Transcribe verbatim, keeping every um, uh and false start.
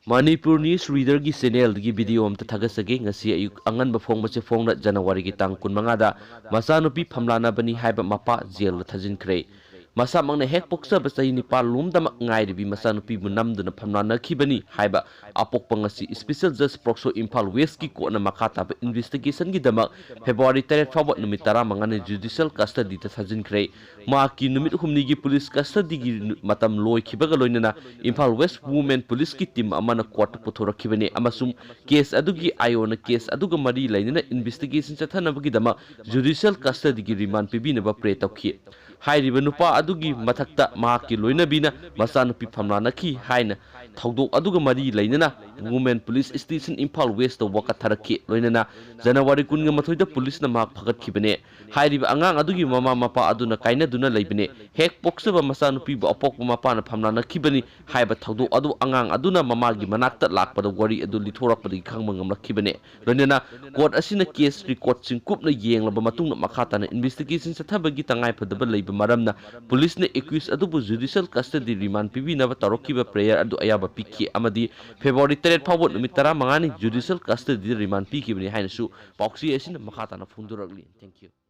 Manipur news ꯔꯤꯗꯔꯒꯤ ꯆꯦꯅꯦꯜꯗꯒꯤ video ꯑꯝꯇ ꯊꯥꯒꯠꯆꯒꯦ꯫ ꯉꯁꯤ ꯑꯌꯨꯛ ꯑꯉꯟꯕ ꯐꯣꯡꯕꯁꯦ ꯐꯣꯡꯅ ꯖꯅꯋꯥꯔꯤꯒꯤ ꯇꯥꯡ ꯀꯨꯟꯃꯉꯥꯗ ꯃꯆꯥꯅꯨꯄꯤ ꯐꯝꯂꯥꯅꯕꯅꯤ ꯍꯥꯏꯕ ꯃꯄꯥ ꯖꯦꯜꯗ ꯊꯥꯖꯤꯟꯈ꯭ꯔꯦ꯫ ꯃꯁꯥꯃꯛꯅ ꯍꯦꯛ ꯄꯣꯛꯆꯕ ꯆꯍꯤ ꯅꯤꯄꯥꯜ ꯂꯣꯝꯗꯃꯛ ꯉꯥꯏꯔꯤꯕꯤ ꯃꯆꯥꯅꯨꯄꯤꯕꯨ ꯅꯝꯗꯨꯅ ꯐꯝꯂꯥꯅꯈꯤꯕꯅꯤ ꯍꯥꯏꯕ ꯑꯄꯣꯛꯄ ꯉꯁꯤ ꯁ꯭ꯄꯦꯁꯦꯜ ꯖꯖ ꯄꯣꯛꯁꯣ ꯏꯝꯐꯥꯜ ꯋꯦꯁꯀꯤ ꯀꯣꯔꯠꯅ ꯃꯈꯥ ꯇꯥꯕ ꯏꯟꯚꯦꯁꯇꯤꯒꯦꯁꯟꯒꯤꯗꯃꯛ ꯐꯦꯕ꯭ꯔꯨꯋꯥꯔꯤ ꯇꯔꯦꯠ ꯐꯥꯎꯕ ꯅꯨꯃꯤꯠ ꯇꯔꯥꯃꯉꯥꯅꯤ ꯖꯨꯗꯤꯁꯤꯌꯦꯜ ꯀꯁꯇꯗꯤꯗ ꯊꯥꯖꯤꯟꯈ꯭ꯔꯦ꯫ ꯃꯍꯥꯛꯀꯤ ꯅꯨꯃꯤꯠ ꯍꯨꯝꯅꯤꯒꯤ ꯄꯨꯂꯤꯁ ꯀꯁꯇꯗꯤꯒꯤ ꯃꯇꯝ ꯂꯣꯏꯈꯤꯕꯒ ꯂꯣꯏꯅꯅ ꯏꯝꯐꯥꯜ ꯋꯦꯁ ꯋꯨꯃꯦꯟ ꯄꯨꯂꯤꯁꯀꯤ ꯇꯤꯝ ꯑꯃꯅ ꯀꯣꯔꯠꯇ ꯄꯨꯊꯣꯔꯛꯈꯤꯕꯅꯤ ꯑꯃꯁꯨꯡ ꯀꯦꯁ ꯑꯗꯨꯒꯤ ꯑꯥꯏꯑꯣꯅ ꯀꯦꯁ ꯑꯗꯨꯒ ꯃꯔꯤ ꯂꯩꯅꯅ ꯏꯟꯚꯦꯁꯇꯤꯒꯦꯁꯟ ꯆꯠꯊꯅꯕꯒꯤꯗꯃꯛ ꯖꯨꯗꯤꯁꯤꯌꯦꯜ ꯀꯁꯇꯗꯤꯒꯤ ꯔꯤꯃꯥꯟ ꯄꯤꯕꯤꯅꯕ ꯄ꯭ꯔꯦ ꯇꯧꯈꯤ꯫ ꯍꯥꯏꯔꯤꯕ ꯅꯨꯄꯥ ꯑꯗꯨꯒꯤ ꯃꯊꯛꯇ ꯃꯍꯥꯛꯀꯤ ꯂꯣꯏꯅꯕꯤꯅ ꯃꯆꯥꯅꯨꯄꯤ ꯐꯝꯂꯥꯅꯈꯤ ꯍꯥꯏꯅ ꯊꯧꯗꯣꯛ ꯑꯗꯨꯒ ꯃꯔꯤ ꯂꯩꯅꯅ women police station Imphal west ꯋꯥꯀꯠ ꯊꯥꯔꯛꯈꯤ꯫ ꯂꯣꯏꯅꯅ ꯖꯅꯋꯥꯔꯤ ꯀꯨꯟꯒ ꯃꯥꯊꯣꯏꯗ ꯄꯨꯂꯤꯁꯅ ꯃꯍꯥꯛ ꯐꯒꯠꯈꯤꯕꯅꯦ꯫ ꯍꯥꯏꯔꯤꯕ ꯑꯉꯥꯡ ꯑꯗꯨꯒꯤ ꯃꯃꯥ ꯃꯄꯥ ꯑꯗꯨꯅ ꯀꯥꯏꯅꯗꯨꯅ ꯂꯩꯕꯅꯦ꯫ ꯍꯦꯛ ꯄꯣꯛꯆꯕ ꯃꯆꯥꯅꯨꯄꯤꯕꯨ ꯑꯄꯣꯛꯄ ꯃꯄꯥꯅ ꯐꯝꯂꯥꯅꯈꯤꯕꯅꯤ ꯍꯥꯏꯕ ꯊꯧꯗꯣꯛ ꯑꯗꯨ ꯑꯉꯥꯡ ꯑꯗꯨꯅ ꯃꯃꯥꯒꯤ ꯃꯅꯥꯛꯇ ꯂꯥꯛꯄꯗ ꯋꯥꯔꯤ ꯑꯗꯨ ꯂꯤꯊꯣꯔꯛꯄꯗꯒꯤ ꯈꯪꯕ ꯉꯝꯂꯛꯈꯤꯕꯅꯦ꯫ ꯂꯣꯏꯅꯅ ꯀꯣꯔꯠ ꯑꯁꯤꯅ ꯀꯦꯁ ꯔꯦꯀꯣꯔꯗꯁꯤꯡ ꯀꯨꯞꯅ ꯌꯦꯡꯂꯕ ꯃꯇꯨꯡꯗ ꯃꯈꯥ ꯇꯥꯅ ꯏꯟꯚꯦꯁꯇꯤꯒꯦꯁꯟ ꯆꯠꯊꯕꯒꯤ ꯇꯉꯥꯏꯐꯗꯕ ꯂꯩꯕ ꯃꯔꯝꯅ ꯄꯨꯂꯤꯁꯅ ꯑꯦꯀ꯭ꯌꯨꯁ ꯑꯗꯨꯕꯨ ꯖꯨꯗꯤꯁꯤꯌꯦꯜ ꯀꯁꯇꯗꯤ ꯔꯤꯃꯥꯟ ꯄꯤꯕꯤꯅꯕ ꯇꯧꯔꯛꯈꯤꯕ ꯄ꯭ꯔꯦꯌꯔ ꯑꯗꯨ ꯑꯌꯥꯕ ꯄꯤꯈꯤ ꯑꯃꯗꯤ ꯐꯦꯕ꯭ꯔꯨꯋꯥꯔꯤ ꯇꯔꯦꯠ ꯐꯥꯎꯕ ꯅꯨꯃꯤꯠ ꯇꯔꯥꯃꯉꯥꯅꯤ ꯖꯨꯗꯤꯁꯤꯌꯦꯜ ꯀꯁꯇꯗꯤꯗ ꯔꯤꯃꯥꯟ ꯄꯤꯈꯤꯕꯅꯤ ꯍꯥꯏꯅꯁꯨ ꯄꯥꯎꯆꯦ ꯑꯁꯤꯅ ꯃꯈꯥ ꯇꯥꯅ ꯐꯣꯡꯗꯣꯔꯛꯂꯤ꯫ Thank you.